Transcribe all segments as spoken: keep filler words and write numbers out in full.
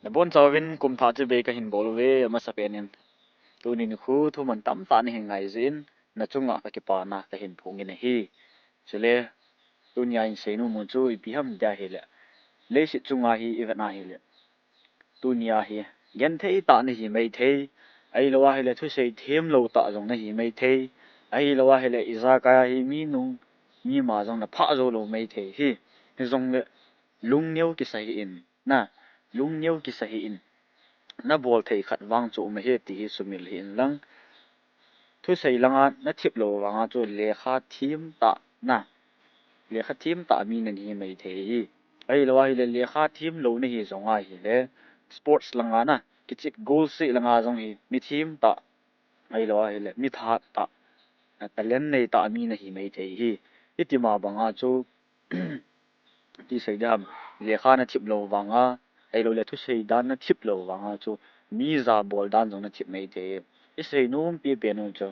Nabonchauvin kumthah chibai kahin bol uve, amasapen in tuni nikho thuman tamtah nahin ngai jeh in, nachunga kakipana kahin phongin ahi. Chule, tunia hin seinom u chu ipi ham tia ahile, leiset chunga hi ivet a ahile, tunia hi genthei tah nahi maithei, ahilou ahile thusei themlou tah jong nahi maithei, ahilou ahile ijakai a hi mi nung, mi ma jong naphah joulou maithei hi. Hijongle lungneo kisa hih in, na, lungneo kisa hih in, nabol thei khat vang chu um ahi ti hi sumil hih in lang. Thusei langa nathip lou vanga chu lekha them tah, na, lekha them tah mi nahi maithei hi. Ahilou ahile lekha themlou nahi jong ahile, sports langa, na, kichep golseh langa jong hi mi them tah, ahilou ahile mi that tah, talent nei tah mi nahi maithei hi. Hitima banga chu, ti sei diham, lekha nathip lou vanga, ahiloule thusei dan nathip lou vanga chu mi jabol dan jong nathip maithei hi. Isei nompi pen u chu,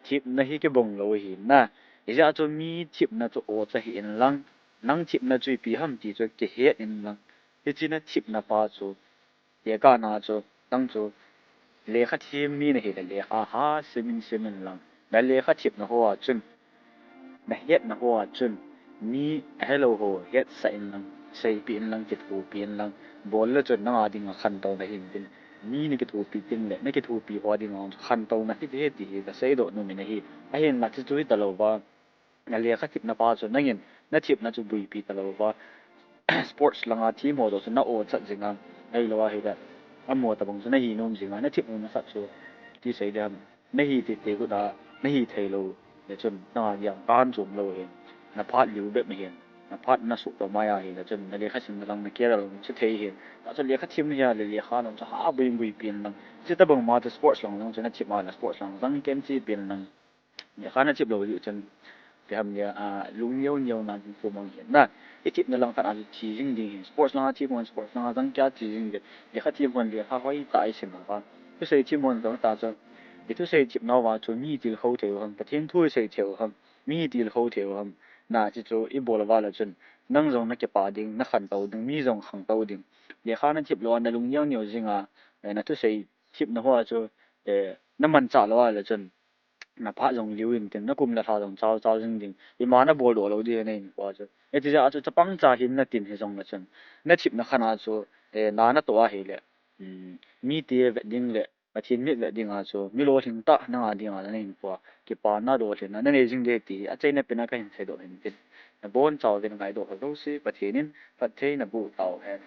thipna hi kibang lou ahi na. Hijeh a chu mi thipna chu ocha hih in lang, nang thipna chu ipi ham ti chu kihet in lang, hiche nathipna pa chu, tekahna chu, nang chu lekha them mi nahile lekha ha simin simin lang, nalekha thipna hoa chun, nahetna hoa chun, mi ahelou ho hetsah in lang, seipeh in lang, kithopi in lang, bol le chun nanga dinga khantouna hin tin, mi nakithopi tengle nakithopi ho dinga khantouna hiding ahi ti hi kaseidoh nomin ahi. Ahinla chuchu hitalouva, nalekha thipna pa chu nangin nathipna chu boipi talouva, sports langa them ho jouse na-ochat jinga, ahilou ahile, amaho tobang chu nahi nom jinga, nathipna masat chu, ti sei diham, nahi teitei got a, nahi theilou le chun nanga dinga kanchom lou ahin, naphat liu bep ahin, naphat nasuhtoh mai ahile chun nalekha simna lang nacareer jong chu thei ahin. Tahchu lekha them hia le lekha lang chu ha boipi in lang, chutobang ma chu sports lang jong chu nathip a le sports lang jong kemchepi in lang, lekha nathip lou jeh chun, ipi ham tia, lungneo neona ding thu mang ahi na. Ithipna lang khat a chu thi jing ding ahi, sports langa them hon sports langa jong kia thi jing ding, lekha them hon lekha hoitah a isim uva, thusei them hon jong tah chu, ithusei thipnauva chu mi tilkhou thei u ham, Pathen thu isei thei u ham, mi tilkhou thei u ham, na, chuchu ibol uva le chun, nang jong nakipa ding, nakhantou ding, mi jong khantou ding. Lekha nathip lou a nalungneo neo jinga, nathusei thipna hoa chu, namanchah lou a le chun, naphat jong liu in tin, nakum le lha jong chao chao jing ding, ima naboldoh lou ding nahin pua chu. Hiti jeh a chu chapang cha hin natin hijongle chun, nathipna khat a chu, na natoh ahile, mite vet ding le Pathen mit vet dinga chu mi lolhing tah nanga dinga nahin pua, kipana lolhinna nanei jing ding ti hi achaina pen a kahin seidoh hin tin, nabonchauvin ngaidoh ho jouse Pathen in phatthei naboh tauhen.